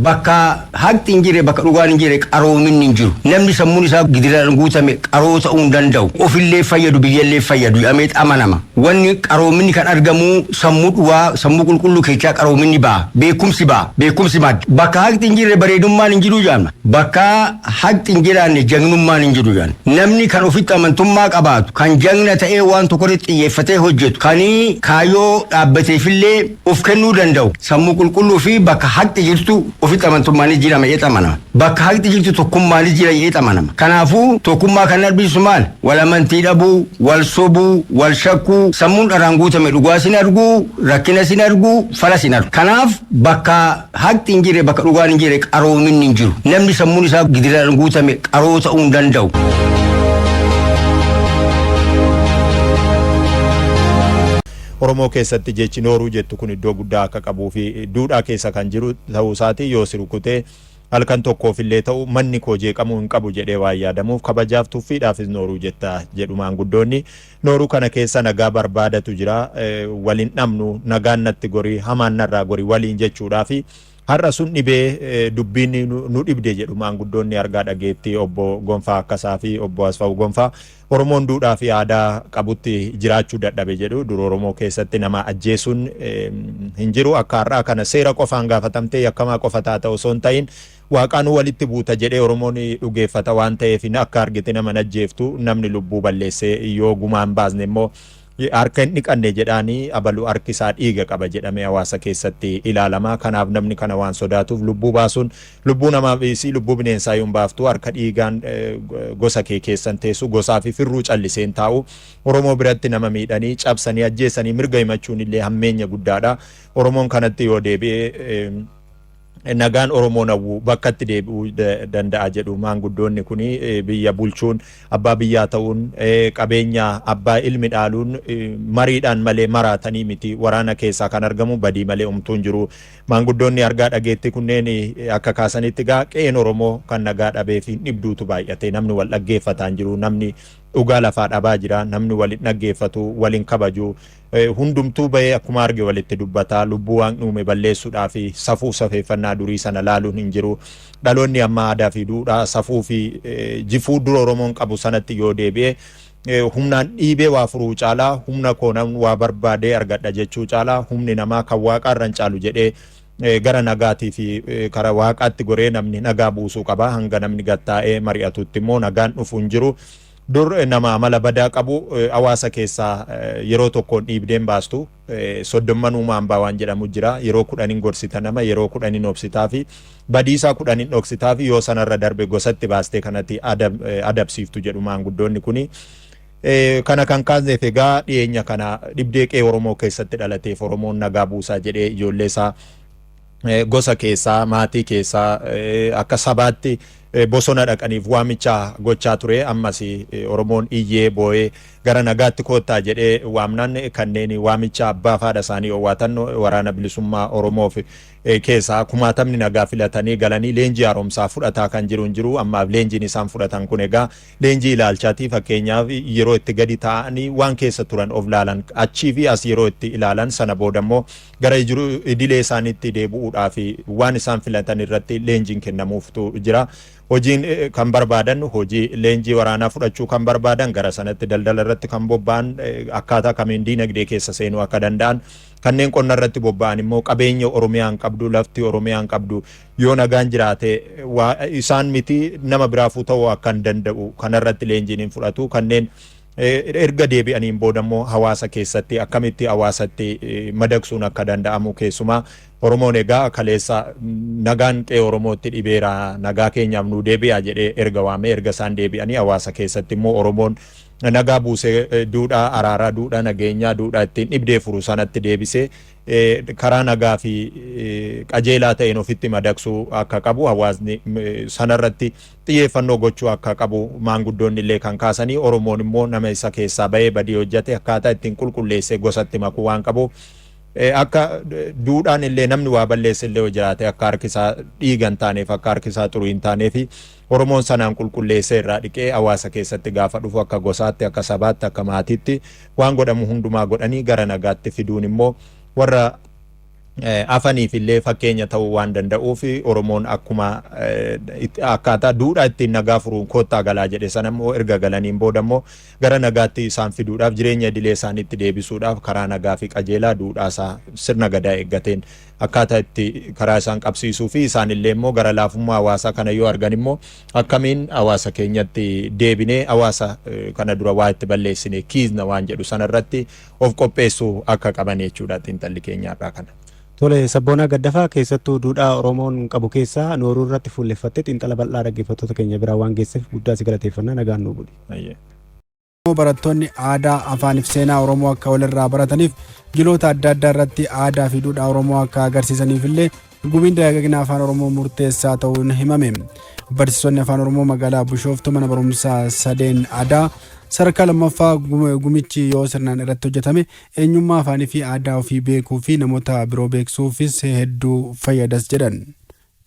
Bakka haqni hin jirre, bakka dhugaan hin jirre, qaroominni hin jiru. Namni sammuun isaa gidiraan guutame qaroo ta'uu hin danda'u. Ofillee fayyadu, biyyallee fayyadu jedhamee amanama. Wanni qaroominni kan argamu sammuu dhugaa, sammuu qulqulluu keessaa qaroominni ba'a. Beekumsi ba'a. Beekumsi madda. Bakka haqni hin jirre bareedummaan hin jiru jedhama. Bakka haqni hin jiraanne jagnummaan hin jiru jedhama. Namni kan ofitti amantummaa qabaatu, kan jagna ta'ee waan tokko irratti xiyyeeffatee hojjetu, kan kaayyoo dhaabbateefillee of kennuu danda'u, sammuu qulqulluu fi bakka haqni jirtu ofitti amantummaanis jira jedhee amanama. Bakka haqni jirtu tokkummaanis jira jedhee amanama. Kanaafuu tokkummaa kan arbisu maal? Wal amantii dhabuu, wal sobuu, wal shakkuu, sammuun dharaan guutame dhugaa sin arguu, rakkina sin arguu, fala sin argu. Kanaaf bakka haqni hin jirre, bakka dhugaan hin jirre, qaroominni hin jiru. Namni sammuun isaa gidiraan guutame qaroo ta'uu hin danda'u. Oromoo keessatti jechi nooruu jettu kun iddoo guddaa akka qabuu fi duudhaa keessa kan jiru ta'uu isaati. Yoo si rukutee halkan tokkoof illee ta'u, manni koo jeeqamuu hin qabu jedhee waan yaadamuuf kabajaaf tuffiidhaafis nooruu jetta jedhu maanguddoonni. Nooruu kana keessa nagaa barbaadatu jira. Waliin dhabnu, nagaan natti gorii, hamaan narraa gorii waliin jechuudhaafi har'a sun dhibee dubbiin nu dhibde jedhu maanguddoonni argaa dhageettii, obbo Gonfaa Akkasaa fi obbo Asfaw Gonfaa. Oromoon duudhaa fi aadaa qabutti jiraachuu dadhabe jedhu. Dur Oromoo keessatti nama ajjeesuun hin jiru. Akka har'aa kana seera qofaan gaafatamtee yakkamaa qofa taata osoo hin ta'in, waaqaan walitti buuta jedhee Oromoon dhugeeffata waan ta'eef, akka argite nama ajjeeftu. Namni lubbuu balleessee yoo gumaan baasne immoo harka hin dhiqanne jedhaanii, abalu harki isaa dhiiga qaba jedhamee hawaasa keessatti ilaalama. Kanaaf namni kana waan sodaatuuf lubbuu baasuun, lubbuu namaa fi lubbuu bineensaa yoo baaftu, harka dhiigaan gosa kee keessan teessu, gosaa fi firruu calliseen taa'u. Oromoo biratti nama miidhanii, cabsanii, ajjeesanii mirga himachuun illee hammeenya guddaadha. Oromoon kanatti yoo deebi'e, nagaan Oromoon hawwu bakkatti deebi'uu danda'a jedhu maanguddoonni kuni. Biyya bulchuun, abbaa biyyaa ta'uun, qabeenya abbaa ilmi dhaaluun mariidhaan malee maraatanii miti. Waraana keessaa kan argamu badii malee umtuun jiru. Maanguddoonni argaa dhageetti kunneen akka kaasanitti gaa, qe'een Oromoo kan nagaa dhabee fi dhibduutu baay'ate. Namni wal dhaggeeffataan jiru, namni dhugaa lafaa dhabaa jira, namni wal dhaggeeffatu, waliin kabaju, hundumtuu bahee akkuma arge walitti dubbataa, lubbuu waan uume balleessuudhaa fi safuu safeeffannaa durii sana laaluun hin jiru. Dhaloonni amma aadaa fi duudhaa, safuu fi jifuu dura Oromoon qabu sanatti yoo deebi'e, humnaan dhiibee waa furuu caalaa, humna koo namni waa barbaadee argadha jechuu caalaa, humni namaa kan waaqaarra hin caalu jedhee gara nagaatii fi karaa waaqaatti goree namni nagaa buusuu qaba. Hanga namni gattaa'ee mari'atutti immoo nagaan dhufu hin jiru. Dur nama amala badaa qabu hawaasa keessaa yeroo tokkoon dhiibdeen baastu. 30 uumaan baa waan jedhamu jira. Yeroo 10n gorsita nama, yeroo 10n obsitaa fi badiisaa 10n dhoksitaa fi yoo sanarra darbe gosatti baastee kanatti adabsiiftu jedhu maanguddoonni kuni. Kana kan kaasneef egaa dhiyeenya kana dhibdee qe'ee Oromoo keessatti dhalateef Oromoon nagaa buusaa jedhee ijoollee isaa gosa keessaa, maatii keessaa, akka sabaatti bosona dhaqaniif waamicha gochaa ture. Ammas Oromoon iyyee boo'ee gara nagaatti koottaa jedhee waamnaan, kanneen waamicha abbaa faadha isaanii owwaatan Waraana Bilisummaa Oromoof keessaa kumaatamni nagaa filatanii galanii leenjii haaromsaa fudhataa kan jiru hin jiru. Ammaaf leenjiin isaan fudhatan kun egaa leenjii ilaalchaati. Fakkeenyaaf yeroo itti gadi taa'anii waan keessa turan of laalan, achii fi as yeroo itti ilaalan, sana booda immoo gara idilee isaaniitti deebi'uudhaaf waan isaan filatan irratti leenjiin kennamuuftu jira. Hojiin kan barbaadan, hojii leenjii waraanaa fudhachuu kan barbaadan gara sanatti, daldala irratti kan bobba'an akkaataa kamiin diinagdee keessa seenuu akka danda'an, kanneen qonna irratti bobba'an immoo qabeenya Oromiyaan qabdu, lafti Oromiyaan qabdu yoo nagaan jiraate isaan miti nama biraafuu ta'uu akka hin danda'u kanarratti leenjiin hin fudhatu. Kanneen erga deebi'aniin booda immoo hawaasa keessatti akkamitti hawaasatti madaqsuun akka danda'amu. Keessumaa Oromoon egaa kaleessa nagaan qe'ee Oromootti dhibeera, nagaa keenyaaf nu deebi'a jedhee erga waamee, erga isaan deebi'anii hawaasa keessatti immoo Oromoon nagaa buusee, duudhaa araaraa, duudhaa nageenyaa, duudhaa ittiin dhibdee furu sanatti deebisee karaa nagaa fi qajeelaa ta'een ofitti madaqsuu akka qabu, hawaasni sanarratti xiyyeeffannoo gochuu akka qabu maanguddoonni illee kan kaasanii. Oromoon immoo nama isa keessaa bahee badii hojjete akkaataa ittiin qulqulleessee gosatti makuu waan qabu, akka duudhaan illee namni waa balleesse illee yoo jiraate akka harki isaa dhiiga hin taaneef, akka harki isaa xurii hin taaneef, Oromoon sanaan qulqulleessee irraa dhiqee hawaasa keessatti gaafa dhufu akka gosaatti, akka sabaatti, akka maatiitti waan godhamu hundumaa godhanii gara nagaatti fiduun immoo warra Afaniif illee fakkeenya ta'uu waan danda'uuf, Oromoon akkuma akkaataa duudhaa ittiin nagaa furuun "Koottaa galaa" jedhe sana immoo, erga galaniin booda immoo gara nagaatti isaan fiduudhaaf, jireenya idilee isaaniitti deebisuudhaaf, karaa nagaa fi qajeelaa duudhaa isaa sirna Gadaa eeggateen akkaataa itti karaa isaan qabsiisuu fi isaan illee immoo gara laafummaa hawaasaa kana yoo argan immoo, akkamiin hawaasa keenyatti deebinee hawaasa kana dura waa itti balleessine kiisna waan jedhu sanarratti of qopheessuu akka qaban jechuudha xiinxalli keenya irraa kana. Tole, Sabboonaa Gaddafaa, keessattuu duudhaa Oromoon qabu keessaa nooruu irratti fuulleffattee xiinxala bal'aa dhaggeeffattoota keenya biraa waan geesseef guddaa si galateeffannaa, nagaan nuu buli. Barattoonni aadaa, afaaniif seenaa Oromoo akka walirraa barataniif, jiloota adda addaa irratti aadaa fi duudhaa Oromoo akka agarsiisaniif illee gumiin dagaagina afaan Oromoo murteessaa ta'uun himame. Barsiisonni afaan Oromoo magaalaa Bishooftuu mana barumsaa Sadeen Aadaa sadarkaa lammaffaa gumichi yoo sirnaan irratti hojjetame eenyummaa afaanii fi aadaa ofii beekuu fi namoota biroo beeksisuufis hedduu fayyadas jedhan.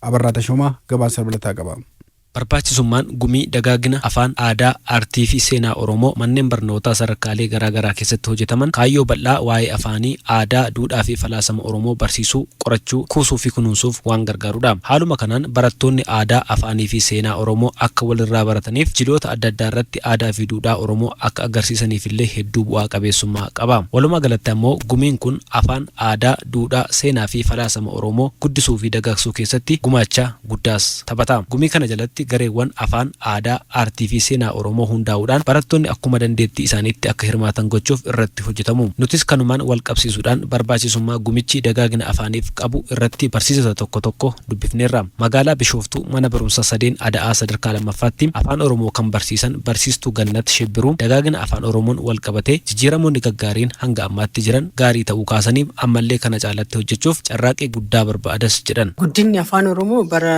Abarraa Tashoomaa gabaasa dabalataa qaba. Barbaachisummaan gumii dagaagina afaan, aadaa, aartii fi seenaa Oromoo manneen barnootaa sadarkaalee garaa garaa keessatti hojjetaman kaayyoo bal'aa waa'ee afaanii, aadaa, duudhaa fi falaasama Oromoo barsiisuu, qorachuu, kuusuu fi kunuunsuuf waan gargaarudha. Haaluma kanaan barattoonni aadaa, afaanii fi seenaa Oromoo akka walirraa barataniif, jiloota adda addaa irratti aadaa fi duudhaa Oromoo akka agarsiisaniif illee hedduu bu'aa qabeessummaa qaba. Walumaa galatti ammoo gumiin kun afaan, aadaa, duudhaa, seenaa fi falaasama Oromoo guddisuu fi dagaagsuu keessatti gumaacha guddaas taphata. Gumii kana jalatti gareewwan afaan, aadaa, aartii fi seenaa Oromoo hundaa'uudhaan barattoonni akkuma dandeettii isaaniitti akka hirmaatan gochuuf irratti hojjetamu. Nutis kanumaan wal qabsiisuudhaan barbaachisummaa gumichi dagaagina afaaniif qabu irratti barsiisota tokko tokko dubbifneerra. Magaalaa Bishooftuu mana barumsaa Sadeen Ada'aa sadarkaa lammaffaatti afaan Oromoo kan barsiisan barsiistuu Gannat Shibbiruu dagaagina afaan Oromoon wal qabatee jijjiiramoonni gaggaariin hanga ammaatti jiran gaarii ta'uu kaasanii, ammallee kana caalatti hojjechuuf carraaqii guddaa barbaadas jedhan. Guddinni afaan Oromoo bara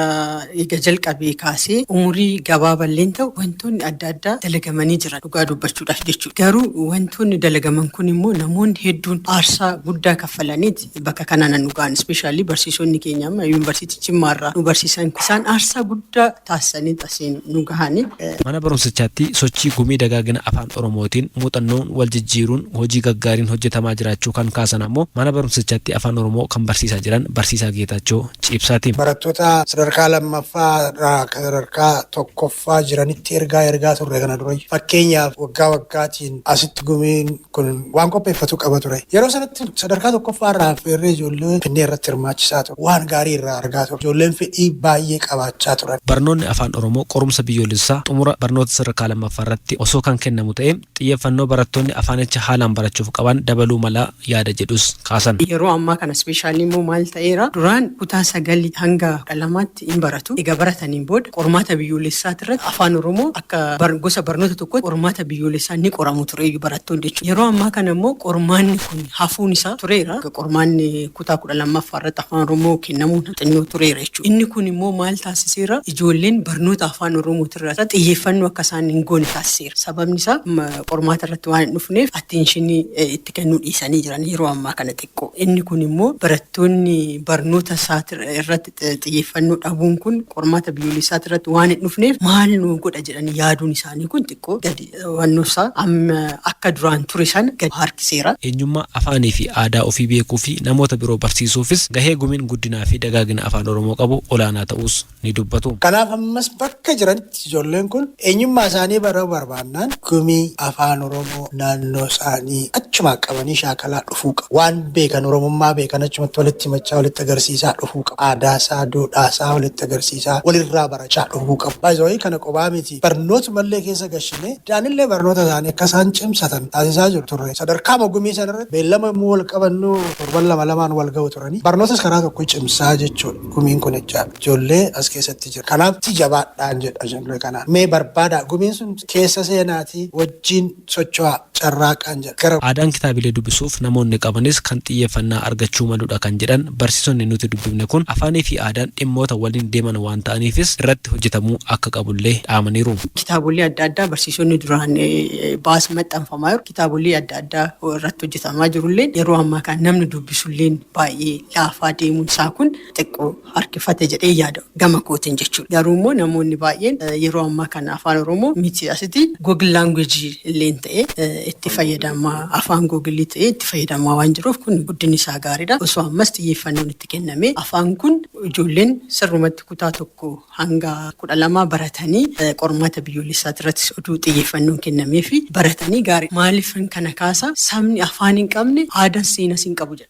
eega jalqabee kaasee umurii gabaaballeen ta'u wantoonni adda addaa dalagamanii jiran, dhugaa dubbachuudhaaf jechuudha. Garuu wantoonni dalagaman kun immoo namoonni hedduun aarsaa guddaa kaffalaniiti bakka kanaan nu ga'an. Especially barsiisonni keenya amma yuunivarsiitii Jimmaarraa nu barsiisan, isaan aarsaa guddaa taasisanii asiin nu gahanii. Mana barumsichaatti sochii gumii dagaagina afaan Oromootiin muuxannoon wal jijjiiruun hojii gaggaariin hojjetamaa jiraachuu kan kaasan ammoo mana barumsichaatti afaan Oromoo kan barsiisaa jiran barsiisaa Geetaachoo Ciibsaati. Barattoota sadarkaa lammaffaa irraa sadarkaa tokkoffaa jiranitti ergaa ergaa turre kana dura. Fakkeenyaaf, waggaa waggaatiin asitti gumiin kun waan qopheeffatu qaba ture. Yeroo sanatti sadarkaa tokkoffaa irraa affeerree ijoollee finnee irratti hirmaachisaa ture. Waan gaarii irraa argaa ture. Ijoolleen fedhii baay'ee qabaachaa turan. Barnoonni afaan Oromoo qorumsa biyyoolessaa xumura barnoota sadarkaa lammaffaa irratti osoo kan kennamu ta'e xiyyeeffannoo barattoonni afaanicha haalaan barachuuf qaban dabaluu mala yaada jedhus kaasan. Yeroo ammaa kana especially immoo maal ta'eera, duraan kutaa 9 hanga 12tti hin baratu. Egaa barataniin booda qormaata biyyoolessaa irratti afaan Oromoo akka gosa barnoota tokkotti qormaata biyyoolessaa ni qoramu ture barattoonni jechuudha. Yeroo ammaa kana immoo qormaanni kun hafuun isaa tureera. Qormaanni kutaa 12ffaa irratti afaan Oromoo kennamuun xinnoo tureera jechuudha. Inni kun immoo maal taasiseera? Ijoolleen barnoota afaan Oromoo irratti xiyyeeffannoo akka isaan hin goone taasiseera. Sababni isaa qormaata irratti waan hin dhufneef attention itti kennuu dhiisanii jiran yeroo ammaa kana xiqqoo. Inni kun immoo barattoonni barnoota isaa irratti xiyyeeffannoo dhabuun kun qormaata biyyoolessaa irratti waan hin dhufneef maal nu godha jedhanii yaaduun isaanii kun xiqqoo gadi wannoo isaa amma akka duraan ture sana gadi harkiseera. Eenyummaa afaanii fi aadaa ofii beekuu fi namoota biroo barsiisuufis gahee gumiin guddinaa fi dagaagina afaan Oromoo qabu olaanaa ta'us ni dubbatu. Kanaaf ammas bakka jiranitti ijoolleen kun eenyummaa isaanii baruu barbaannaan gumii afaan Oromoo naannoo isaanii achumaa qabanii shaakalaa dhufuu qabu. Waan beekan, Oromummaa beekan achumatti walitti himachaa, walitti agarsiisaa dhufuu qabu. Aadaa isaa, duudhaa isaa walitti agarsiisaa, walirraa barachaa dhufuu qabu. Baay'ee kana qobaa miti. Barnootumallee keessa gashinee daanillee barnoota isaanii akka isaan cimsatan taasisaa jiru turre. Sadarkaa gumii sanarratti beellama immoo wal qabannu torban lama lamaan wal ga'u turanii. Barnootas karaa tokko cimsaa jechuudha gumiin kun jechaadha. Ijoollee as keessatti jira. Kanaaf ti jabaadhaan jedha ijoollee kanaan. Mee barbaadaa, gumiin sun keessa seenaatii wajjin socho'aa, carraaqaan jedha. Gara Aadaan kitaabilee dubbisuuf namoonni qabanis kan xiyyeeffannaa argachuu maludha kan jedhan barsiisonni nuti dubbifne kun, afaanii fi aadaan dhimmoota waliin deeman waan ta'aniifis irratti hojjetamuu akka qabullee dhaamaniiru. Kitaabolee adda addaa barsiisonni duraan baas maxxanfamaa jiru. Kitaabolee adda addaa irratti hojjetamaa jirullee yeroo ammaa kana namni dubbisullee baay'ee laafaa deemuun isaa kun xiqqoo harkifate jedhee yaada gama kootiin jechuudha. Garuu immoo namoonni baay'een yeroo ammaa kana afaan Oromoo miti asitti Google language illee ta'e Itti fayyadamaa afaan Google ta'ee itti fayyadamaa waan jiruuf, kun guddinni isaa gaariidha. Osoo ammas xiyyeeffannoon itti kenname, afaan kun ijoolleen sirrumatti kutaa 1 hanga 12 baratanii, qormaata biyyoolessaa irrattis oduu xiyyeeffannoon kennamee fi baratanii gaarii. Maaliif kana kaasa? Sabni afaan hin qabne aadaan seenas hin qabu jedha.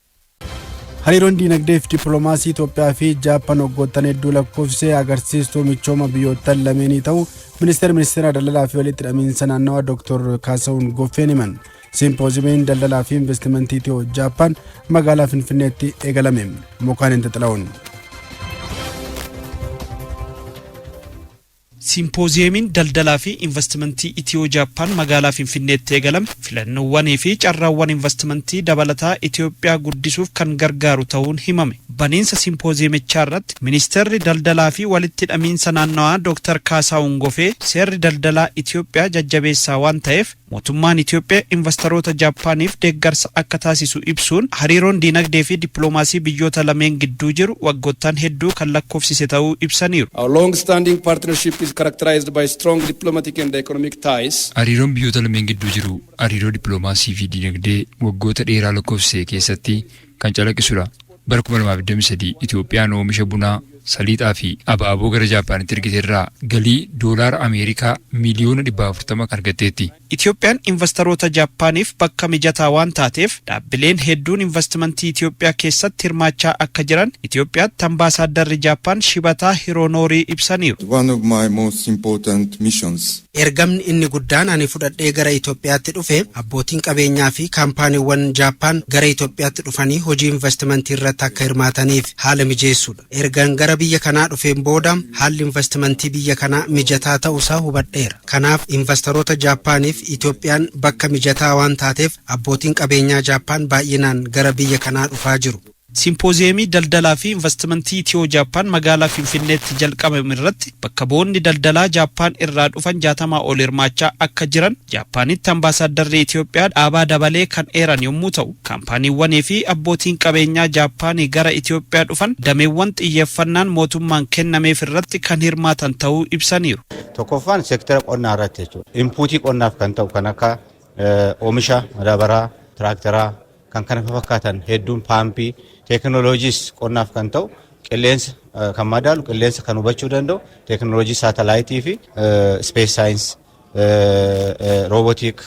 Hariiroon diinagdee fi dippiloomaasii Itoophiyaa fi Jaappaan waggoottan hedduu lakkoofsee agarsiistuu michooma biyyoottan lameenii ta'uu ministeera daldalaa fi walitti hidhamiinsa naannawaa Dr. Kaasawun Goffeen himan. Simpoozimiin daldalaa fi investimentii Itiyoo Jaappaan magaalaa Finfinneetti eegalame. Mukaan Xila'uun. Simpooziyemiin daldalaa fi investimentii Itiyoo Jaappaan magaalaa Finfinneetti eegalame filannoowwanii fi carraawwan investimentii dabalataa Itiyoophiyaa guddisuuf kan gargaaru ta'uun himame. Baniinsa simpooziyemichaa irratti ministeerri daldalaa fi walitti hidhamiinsa naannawaa Dr. Kaasaawun Gofee, seerri daldalaa Itiyoophiyaa jajjabeessaa waan ta'eef mootummaan Itiyoophiyaa investoroota Jaappaaniif deeggarsa akka taasisu ibsuun, hariiroon diinagdee fi dippiloomaasii biyyoota lameen gidduu jiru waggoottan hedduu kan lakkoofsise ta'uu ibsaniiru. Our long-standing partnership is characterized by strong diplomatic and economic ties. Hariiroon biyyoota lameen gidduu jiru hariiroo dippiloomaasii fi diinagdee waggoota dheeraa lakkoofsise keessatti kan calaqqisudha. Bara 2023 Itoophiyaan oomisha bunaa, saliixaa fi abaaboo gara Jaappaanitti ergite irraa galii doolaara Ameerikaa miiliyoona 400 argatteetti. Itoophiyaan investoroota Jaappaaniif bakka mijataa waan taateef dhaabbileen hedduun investimentii Itoophiyaa keessatti hirmaachaa akka jiran Itoophiyaatti ambaasaaddarri Jaappaan Shibataa Hiroonoorii ibsaniiru. One of my most important missions Ergamni inni guddaan ani fudhadhee gara Itoophiyaatti dhufe abbootiin qabeenyaa fi kaampaaniiwwan Jaappaan gara Itoophiyaatti dhufanii hojii investimentii irratti akka hirmaataniif haala mijeessuudha. Ergan gara biyya kanaa dhufeen booda haalli investimentii biyya kanaa mijataa ta'uusaa hubadheera. Kanaaf investoroota Jaappaaniif Itoophiyaan bakka mijataa waan taateef abbootiin qabeenyaa Jaappaan baay'inaan gara biyya kanaa dhufaa jiru. Simpooziyemii daldalaa fi investimentii Itiyoo Jaappaan magaalaa Finfinneetti jalqabame irratti bakka bu'oonni daldalaa Jaappaan irraa dhufan 60 ol hirmaachaa akka jiran Jaappaanitti ambaasaaddarri Itiyoophiyaa Dhaabaa Dabalee kan eeran yommuu ta'u, kaampaaniiwwanii fi abbootiin qabeenyaa Jaappaanii gara Itiyoophiyaa dhufan dameewwan xiyyeeffannaan mootummaan kennameef irratti kan hirmaatan ta'uu ibsaniiru. Tokkoffaan seektara qonnaa irratti jechuudha. Inputii qonnaaf kan ta'u kan akka oomisha madaabaraa, tiraaktaraa, kan kana fakkaatan hedduun, paampii, teekinooloojiis qonnaaf kan ta'u, qilleensa kan madaalu, qilleensa kan hubachuu danda'u, teekinooloojii saatalaayitii fi space science, robotic,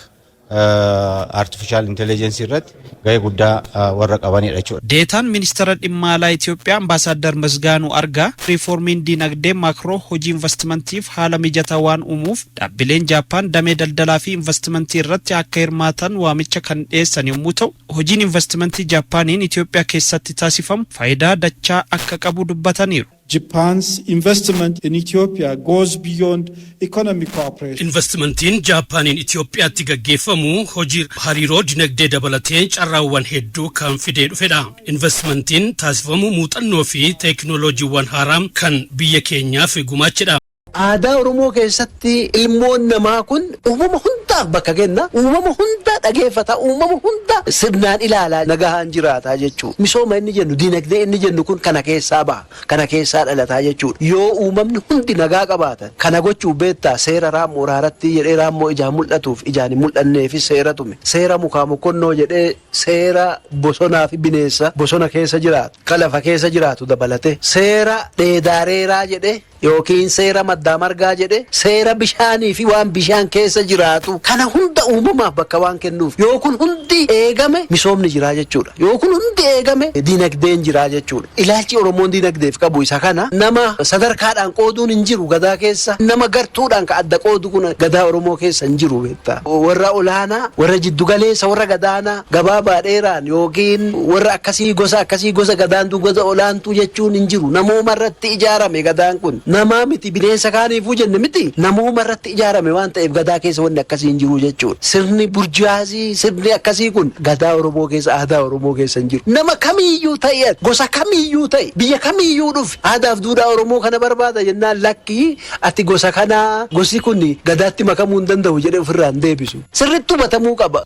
artificial intelligence irratti gahee guddaa warra qabanidha jechuudha. Deetaan ministeera dhimma alaa Itiyoophiyaa Ambaasaadar Misgaanuu Argaa, riiformiin diinagdee maakroo hojii investimentiif haala mijataa waan uumuuf dhaabbileen Jaappaan damee daldalaa fi investimentii irratti akka hirmaatan waamicha kan dhiyeessan yommuu ta'u, hojiin investimentii Jaappaaniin Itiyoophiyaa keessatti taasifamu faayidaa dachaa akka qabu dubbataniiru. Japan's investment in Ethiopia goes beyond economic cooperation. Investimentiin Jaappaaniin Itiyoophiyaatti gaggeeffamu hojii hariiroo dinagdee dabalatee carraawwan hedduu kan fidee dhufedha. Investimentiin taasifamu muuxannoo fi teekinooloojiiwwan haaraa kan biyya keenyaaf gumaachedha. Aadaa Oromoo keessatti ilmoon namaa kun uumama hundaaf bakka kenna. Uumama hunda dhageeffata. Uumama hunda sirnaan ilaalaa nagahaan jiraata jechuudha. Misooma inni jennu, dinagdee inni jennu kun kana keessaa baha. Kana keessaa dhalataa jechuudha. Yoo uumamni hundi nagaa qabaatan, kana gochuu beektaa, seera raammoo raaratti jedhee, raammoo ijaan mul'atuuf ijaan hin mul'anneefis seera tume. Seera mukaa mokkonnoo jedhee, seera bosonaa fi bineensa bosona keessa jiraatu, ka lafa keessa jiraatu dabalate. Seera dheedaareeraa jedhee yookiin seera maddaa margaa jedhe, seera bishaanii fi waan bishaan keessa jiraatu kana hunda uumamaaf bakka waan kennuuf, yoo kun hundi eegame misoomni jiraa jechuudha. Yoo kun hundi eegame dinagdeen jiraa jechuudha. Ilaalchi Oromoon dinagdeef qabu isa kana. Nama sadarkaadhaan qooduun hin jiru gadaa keessa. Nama gartuudhaan ka adda qoodu kun gadaa Oromoo keessa hin jiru beektaa. Warra olaanaa, warra jiddugaleessa, warra gadaanaa, gabaabaa, dheeraan yookiin warra akkasii, gosa akkasii, gosa gadaantuu, gosa olaantuu jechuun hin jiru. Namooma irratti ijaarame gadaan kun. Namaa miti, bineensa kaaniifuu jenne miti, namooma irratti ijaarame waan ta'eef gadaa keessa wanni akkasii hin jiru jechuudha. Sirni burjaazii, sirni akkasii kun gadaa Oromoo keessa, aadaa Oromoo keessa hin jiru. Nama kamiiyyuu ta'e, gosa kamiiyyuu ta'e, biyya kamiiyyuu dhufe, aadaaf duudhaa Oromoo kana barbaada jennaan, "Lakkii, ati gosa kanaa, gosi kun gadaatti makamuu hin danda'u" jedhee ofirraa hin deebisu. Sirriitti hubatamuu qaba.